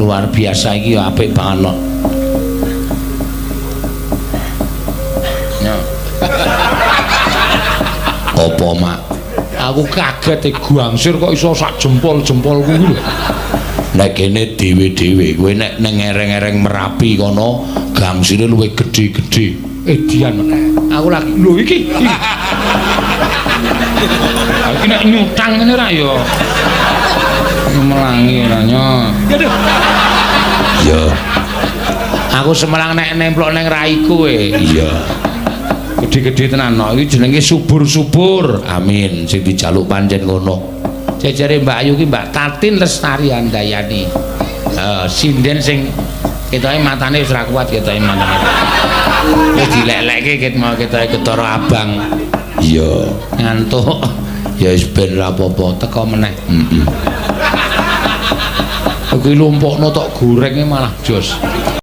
Luar biasa iki ya apik banget no. Ya. Apa, Mak? Aku kaget e gangsir kok iso sak jempol-jempolku kuwi lho. Nek kene dhewe-dhewe, kowe nek ning ereng-ereng Merapi kono gangsire luwih gedhe-gedhe. Edian. Aku lagi lho iki. Iki. Iki nek nyutang ngene ra ya. Melangi ora nyo. Iya. Aku semelang nek nemplok ning raiku e. Iya. Gedhe-gedhe tenan no. Iki jenenge subur-subur. Amin. Sing dijaluk pancen ngono. Jejere Mbak Ayu ki Mbak Tatin Lestari Handayani. Sinden sing ketoke matane wis ora kuat ketoke matane. Wis dilek-lekke ket mau ketoke ketara abang. Iya, ngantuk. Ya wis ben ra apa-apa, teko meneh. Heeh. Kuwi lumpukno tok gorenge malah jos.